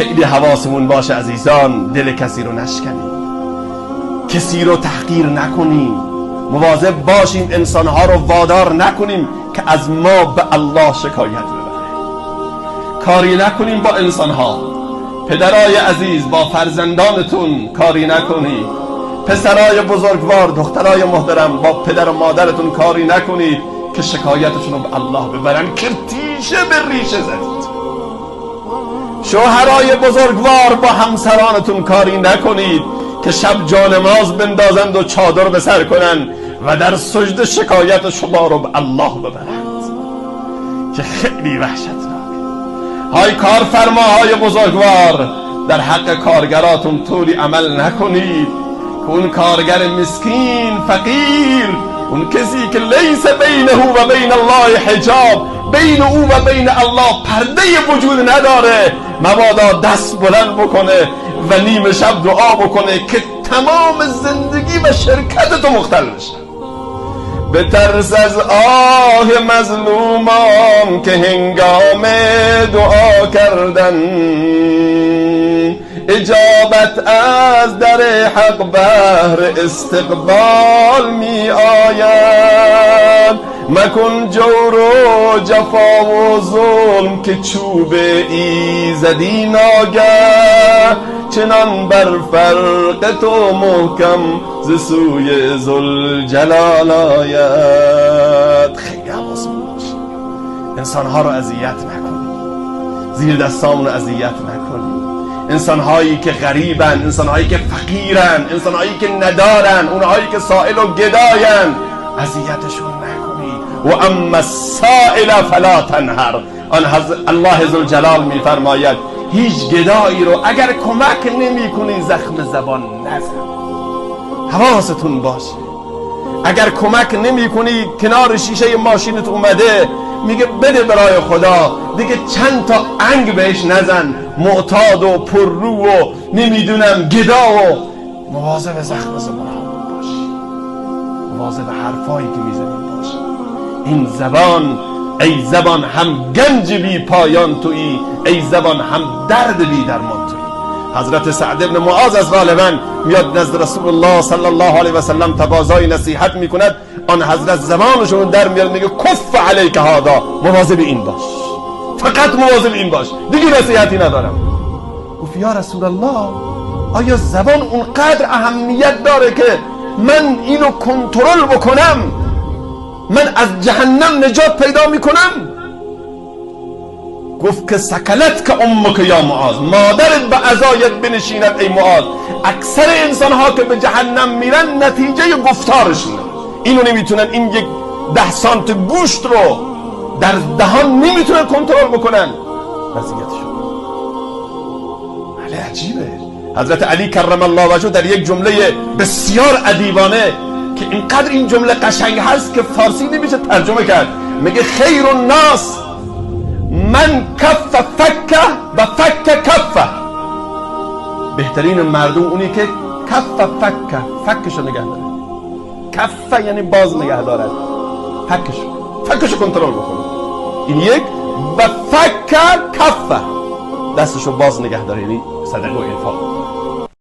خیلی حواسمون باشه عزیزان، دل کسی رو نشکنیم، کسی رو تحقیر نکنیم، مواظب باشیم انسانها رو وادار نکنیم که از ما به الله شکایت ببره. کاری نکنیم با انسانها. پدرای عزیز با فرزندانتون کاری نکنید، پسرای بزرگوار، دخترای محترم با پدر و مادرتون کاری نکنید که شکایتشون رو به الله ببرن که تیشه به ریشه زدید. شوهرای بزرگوار با همسرانتون کاری نکنید که شب جانماز بندازند و چادر به سر کنند و در سجده شکایت شما رو به الله ببرند که خیلی وحشتناک. های کارفرماهای بزرگوار، در حق کارگراتون طوری عمل نکنید که اون کارگر مسکین فقیر، اون کسی که لیس بینه و بین الله حجاب، بین او و بین الله پرده وجود نداره، مبادا دست بلند بکنه و نیمه شب دعا بکنه که تمام زندگی و شرکت تو مختل بشه. بترس از آه مظلومان که هنگام دعا کردن، اجابت از در حق بهر استقبال می آید. مکن جور و جفا و ظلم که چوب ایزدی ناگه، چنان بر فرق تو محکم ز سوی ذوالجلال آید. خیلی حواسمون باشه، انسانها رو اذیت نکنیم، زیر دستامون رو اذیت نکنیم. انسانهایی که غریبن، انسانهایی که فقیرن، انسانهایی که ندارن، اونهایی که سائل و گداین، اذیتشون نکنید. و اما السائل فلا تنهر. آن الله ذوالجلال میفرماید هیچ گدایی رو اگر کمک نمی کنی زخم زبان نزن. حواستون باشه، اگر کمک نمی کنی کنار شیشه ماشینت اومده میگه بده برای خدا، دیگه چند تا انگ بهش نزن، معتاد و پررو و نمیدونم گدا و مواظب زخم زبان باشی، مواظب حرفایی که میزنیم باشی. این زبان، ای زبان هم گنج بی پایان تویی، ای زبان هم درد بی درمان تویی. حضرت سعد بن معاذ از غالبا میاد نزد رسول الله صلی الله علیه و سلم تقاضای نصیحت میکند. آن حضرت زبانشون در میاد میگه کف علیک هذا، مواظب این باش، فقط مواظب این باش، دیگه نصیحتی ندارم. گفت یا رسول الله، آیا زبان اونقدر اهمیت داره که من اینو کنترل بکنم، من از جهنم نجات پیدا میکنم؟ گفت که سکلت که امک یا معاذ، مادرت به عزایت بنشیند ای معاذ. اکثر انسان ها که به جهنم میرن نتیجه گفتارشونه، اینو نمیتونن، این یک 10 سانت گوشت رو در دهان نمیتونن کنترل بکنن، وضعیتشون بله عجیبه. حضرت علی کرم الله وجهه در یک جمله بسیار ادیبانه که اینقدر این جمله قشنگ هست که فارسی نمیشه ترجمه کرد، میگه خیر الناس من کف فکه و فک کفه. بهترین مردم اونی که کف فکه، فکشو نگه داره، کفه یعنی باز نگه دارد، فکشو کنترل بکنه، این یک، و فک کفه دستشو باز نگه داره یعنی صدقه و انفاق.